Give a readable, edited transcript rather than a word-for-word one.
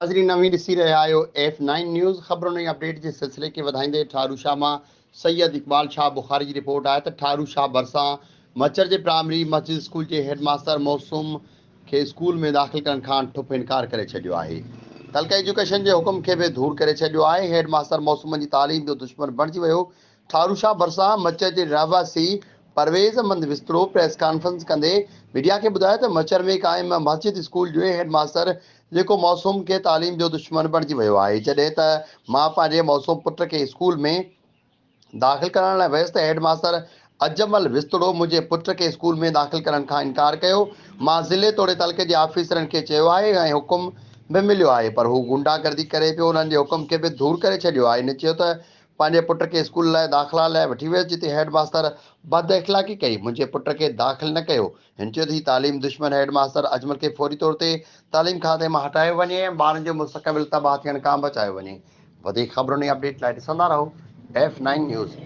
ناظرين اوهين ڏسي رهيا آهيو ايف نائين نيوز خبرن ۽ اپڊيٽ جي سلسلي کي وڌائيندي ٺارو شاهه مان سيد اقبال شاهه بخاري جي رپورٽ آهي ته ٺارو شاهه ڀرسان مڇر جي پرائمري مسجد اسڪول جي هيڊ ماستر موسم کي اسڪول ۾ داخل ڪرڻ کان ٺپ انڪار ڪري ڇڏيو آهي تعلقه ايجوڪيشن جي حڪم کي به ڌوڙ ڪري ڇڏيو آهي هيڊ ماستر موسمن جي تعليم جو دشمن بڻجي ويو ٺاروشاه ڀرسان مچر جي رهواسي پرويز احمد وسطڙو پريس ڪانفرنس ڪندي ميڊيا کي ٻڌايو ته مچر ۾ قائم مسجد اسڪول جو هيڊ ماستر جيڪو معصوم کي تعليم جو دشمن بڻجي ويو آهي جڏهن ته مان پنهنجي معصوم پٽ کي اسڪول ۾ داخل ڪرائڻ لاء ويس ته هيڊ ماستر اجمل وسطڙو منهنجي پٽ کي اسڪول ۾ داخل ڪرڻ کان انڪار ڪيو مان ضلعي توڙي تعلقي جي آفيسرن کي چيو آهي ۽ حڪم به مليو آهي پر هو غنڊا گردي ڪري پيو انهن جي حڪم کي به ڌوڙ ڪري ڇڏيو آهي هن چيو ته پنهنجي پٽ کي اسڪول لاء داخلا لاء وٺي ويس جتي هيڊ ماستر بد اخلاقي ڪئي منهنجي پٽ کي داخل نه ڪيو. هن چيو ته هي تعليم دشمن هيڊ ماستر اجمل کي فوري طور تي تعليم کاتي مان هٽايو وڃي ۽ ٻارن جو مستقبل تباهه ٿيڻ کان بچايو وڃي. وڌيڪ خبرن ۽ اپڊيٽ لاء ڏسندا رهو ايف نائين نيوز.